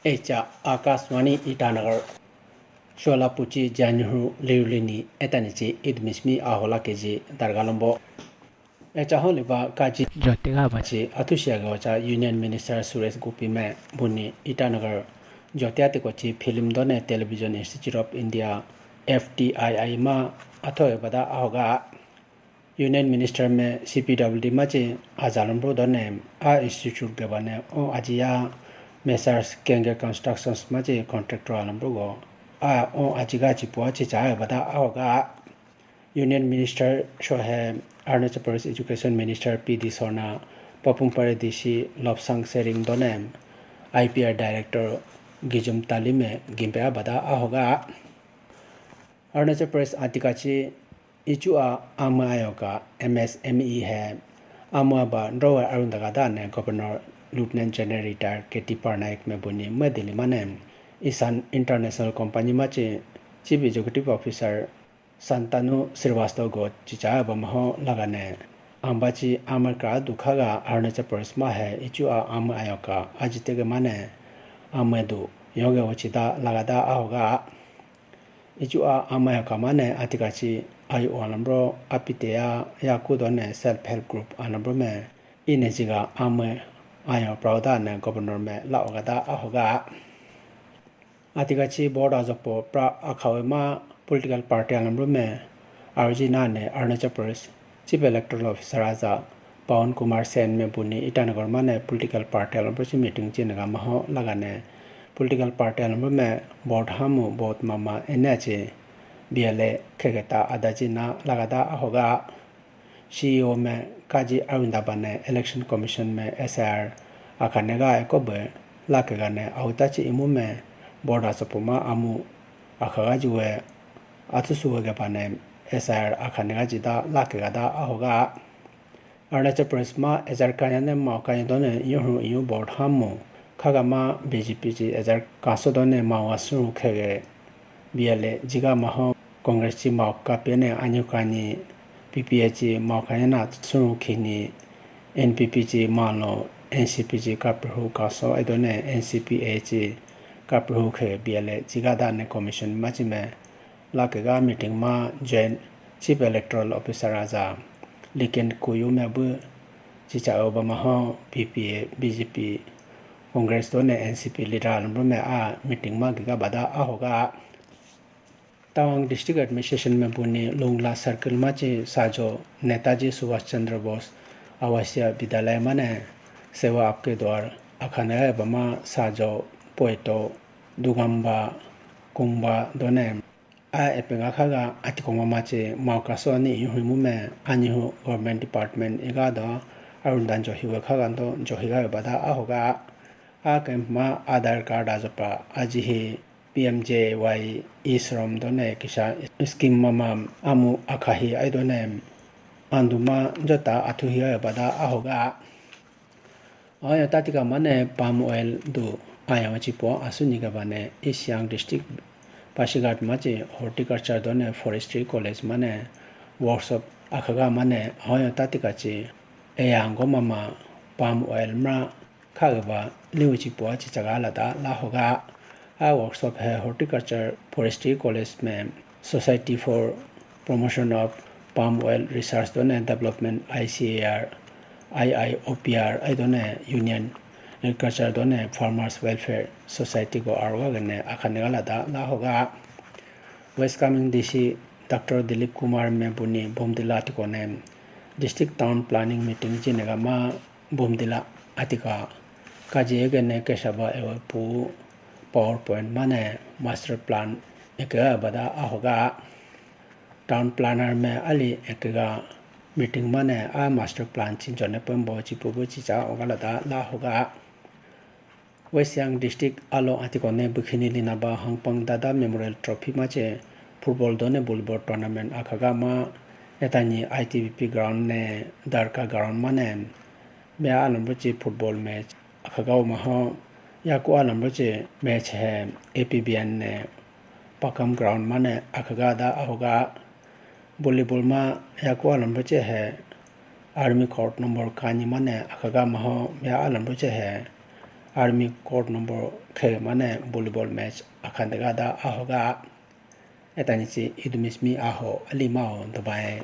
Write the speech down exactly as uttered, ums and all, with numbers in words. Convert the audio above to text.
Echa Akashvani Itanagar. Shola puchi janhu liurlini etanichi idmismi ahola keji dargalombo. Echa holiba kaji jotiga bachi athusia gocha Union Minister Suresh Gopi me buni Itanagar jotia tikochi Film done Television Institute of India, F T I I, ma athoe bada ahoga. Union Minister me C P W D ma chi ajalambro done a institute ge bane o ajiya Messrs Kenge Constructions ma chi contractor alambro go a o ajiga chi pua chi cha bada ahoga. Union Minister sho he Arunachal Pradesh Education Minister P D Sarna, Papum Pare D C Lobsang Sering done I P R Director Gijum Talime gimpe abada ahoga. Arunachal Pradesh atikachi ichu a ama ayoka M S M E he ama ba ndowe arundaga da ne Governor Lieutenant General Retired K T Parnaik me buni medili mane Isan International Company ma chi Chief Executive Officer Santanu Srivastava go chicha ba maho lagane ambachi amar ka dukhaga Arunachal Pradesh ma he ichu a ama ayoka ajitege mane amedu yoge ochida lagada ahoga. Ichu a amaya kamane atikachi ayu alambro apite ya yaku done self help group alambro me ine jiga ame ayo prauda ne governor me la ogada ahoga. Atikachi board ajopo pra akhawe ma political party alambro me arjina ne Arunachal Pradesh Chief Electoral Officer aja Pawan Kumar Sen me buni Itanagar mane political party alambro chi meeting chi naga maho lagane political party alambro me vote hamu vote mama ene chi B L A khegeta adachi na lagada ahoga. C E O me kaji arunda bane Election Commission me S I R akhane ga ekobe lakegane auta chi imu me board asopuma amu akhaga juwe athusuwe ge bane S I R akhane ga jida lakegada ahoga. Arunachal Pradesh ma ejar kanya ne mao kanya done iyu hu iyu vote hamu. Khaga ma B J P chi ejar kaso done mao asuru khege B L A jiga maho Congress chi mao kapene anyu kani P P A chi mao kanya na suru khini N P P chi malo N C P chi kaprihu kaso aidone N C P A chi kaprihu khege B L A jiga dane commission ma chi me lakega meeting ma Joint Chief Electoral Officer aja Liken Kuyu me bu chicha oba maho P P A, B J P, Congress done N C P leader alambro me a meeting ma giga bada ahoga. Tawang District Administration me buni Lungla Circle ma chi sajo Netaji Subhash Chandra Bose Awasia Vidyalaya mane Sewa Aapke Dwar akhane bama sajo poito Dugamba Kungba done A epega khaga atikoma machi mao kaso ani ihu imu me anihu government department iga do arundan johiwe khaga do johiga bada ahoga. A camp ma Aadhaar card ajopa ajihi P M J Y E Shram done kisa scheme mama amu akhahi aidone anduma jota athuhi bada ahoga. Aya tatika mane palm oil du aya chipo asuni ga bane East Siang District Pasighat machi Horticulture done Forestry College mane workshop akhaga mane aya tatika chi eyango mama palm oil mra khagaba liu chipo chichaga lada lahoga. A workshop hai Horticulture Forestry College me Society for Promotion of Palm Oil Research done Development, I C A R, I I O P R, aidone Union Agriculture done Farmers Welfare Society go arwa gane akhane galada lahoga. West Kameng D C Doctor Dilip Kumar me buni Bomdila tikone District Town Planning Meeting jinega ma Bomdila atika kaji egene kesaba ewe pu PowerPoint mane master plan eke bada ahoga. Town planner me ali ekega meeting mane a master plan chi jone pembo chi pubu chi cha ogalada lahoga. West Siang District alo atikone bukhini linaba Hangpang Dada Memorial Trophy machi football done volleyball tournament akhaga ma etani I T B P ground ne Darka ground mane Meya alambro chi football match akhaga maho yaku alambro chi match hai A P B N ne Pakam ground mane akhaga da ahoga. Volleyball ma yaku alambro chi hai Army Court number kani mane akhaga maho meya alambro chi hai Army Court number khe mane volleyball match akhandega da ahoga. Etanichi Idumismi aho alima ho dubai.